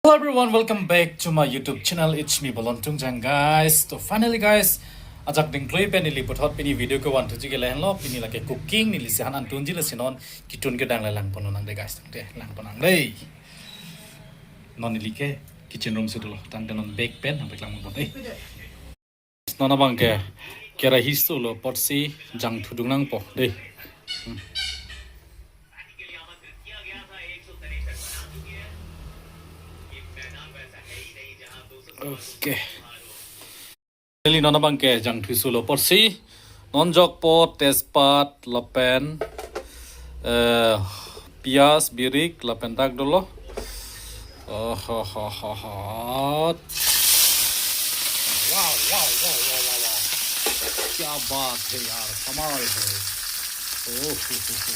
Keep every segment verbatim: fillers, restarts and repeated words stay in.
Hello everyone, welcome back to my YouTube channel. It's me, Bolon Tungjang, guys. So finally, guys, ajak dingklui pen neli puthot pini video kevan thuji ke lahenlo, pini lake cooking, neli si han an tunji lasi non kitun kedang le langpon nang dei, guys. Tangte langpon nang dei. Non neli ke kitchen room si dolo. Tangte non bake pen, bake langpon dei. Non abang ke kerahi sulo apotsi jangthu dung nangpo dei. Hmm. Okay. Neli non abang ke jangthu sulo apotsi non jokpo tejpat lapen eh, piyaj, birik lapen dak dolo. Oh, ho, ho, ho, ho. Wow, wow, wow, wow, wow, wow. क्या बात है यार, कमाल है। Oh, हो, हो, हो, हो।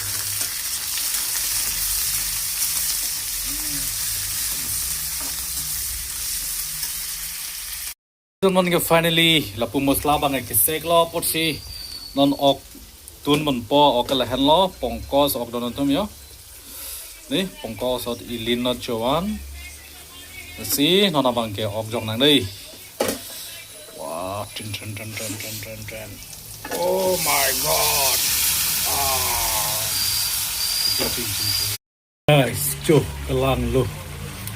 Hmm. Non ke finally lapu masala abang ke seklo apotsi non ok tun ponpo, ok ke lahenlo, pongkos ok don atum jo. Dei, pongkos ok ilin lo chovan. Si non abang ke ok jok nang dei. Wah, tren, tren, tren. Oh my God. Ah. Tren, tren, tren, tren. Guys, cho, kelang lo.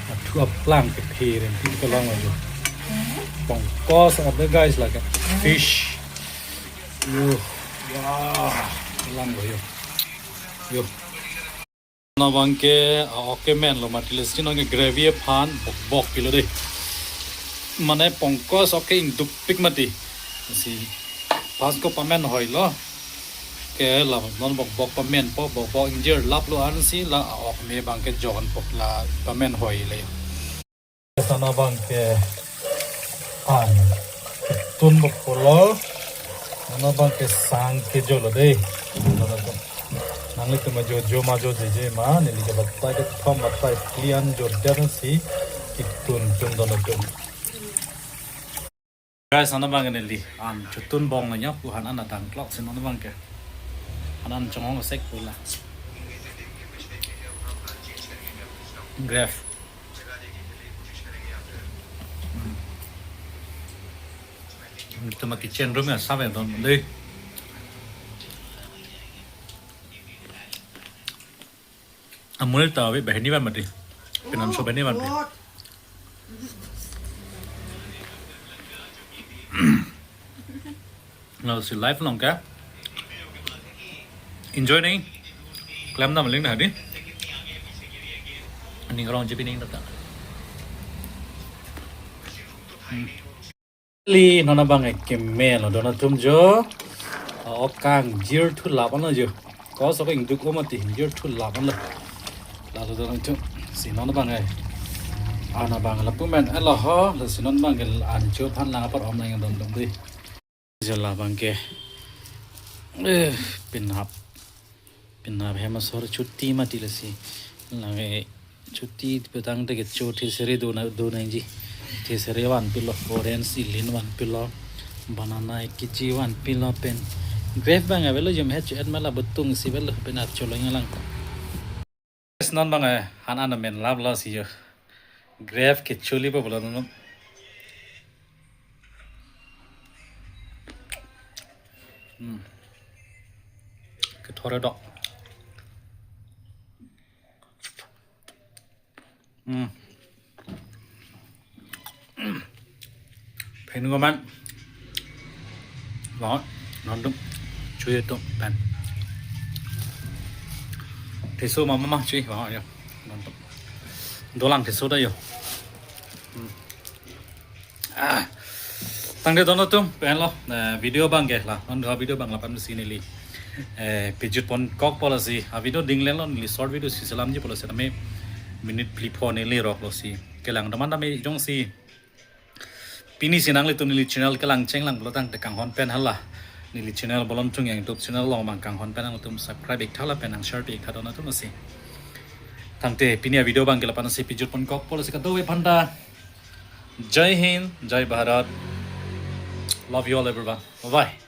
Athu aplang ke phe ren, kelang lo jo. Pongkos ada, guys, lake fish. Yo, ya, kelang lo jo. Yo. Non abang ke, ah, ok ke menlo mati lasi non ke gravy aphan bok bok pilo dei. Mane pongkos ok ke ingdukpik mati. Si pas ko pamen hoilo. Ke la non bok bok pamenpo, bok bok ingjir laplo ansi la ok me abang ke jokponpo, la pamen hoi le. Sana abang ke an tun bok polo. Sana abang ke sang ke jolo dei. Nanglitum ajo jo ma jo je je ma, neli ke batai kethom batai phli an jo der si kitun tun don atum. Guys, non abang neli an chotun bong lo nya pu han an adang klok si non abang ke. Han an chonghong sek pu la. Grave. Hmm. Itum kitchen room ya save don dei. Amul ta ave banghini van mati. Pinam so banghini van mati. Lasi life along ke enjoy nang. Klem dam ling na dei. Ning rong jipi ning ta. Hmm. Li non abang ke melo don atum jo. Ok ke ingjir thu lap anlo jo. Kos ok ingduk o mati ingjir thu lap anlo. Lalo don atum si non abang ke. An abang lapu men elo ho, lasi non abang ke an cho aphan lang apar om lang don don dei. Jo labang ke. Eh, penap. Penap hem asor chuti mati lasi. Lang eh chuti petang te kecho thesere do na, do nangji. Thesere vanpilo, orange ilin vanpilo, banana kiji vanpilo pen. Grave abang avelo, jom het chu et mala betung si avelo, penap cholo nang lang. Non abang eh, han an men laplo si jo. Grave ke chuli po bolo non. Hmm. Kethor dok. Hmm. Phen ko man. Lo, non dum. Chui tum pen. Theso ma ma ma chui, lo jo. Non dum. Dolang theso ta jo. Hmm. Ah. Tangte don atum, penlo, eh, video abang ke la, non dua video abang lapu-an si neli. Eh, pejut pon kok po lasi, a video ding lelo neli short video si selamji po lasi tame minute phli pho neli rok lo si. Kelang teman tame jongsi. Pini si nanglitum neli channel kelang chenglang pulo tangte kanghon pen hala. Neli channel Bolon Tungjang YouTube channel along abang kanghon pen nangtum subscribe ik tha lapen nang share ik tha don atum si. Tangte pini a video abang ke lapu-an si pejut pon kok po lasi kadokave aphanta. Jai Hind, Jai Bharat. Love you all everyone. Bye bye.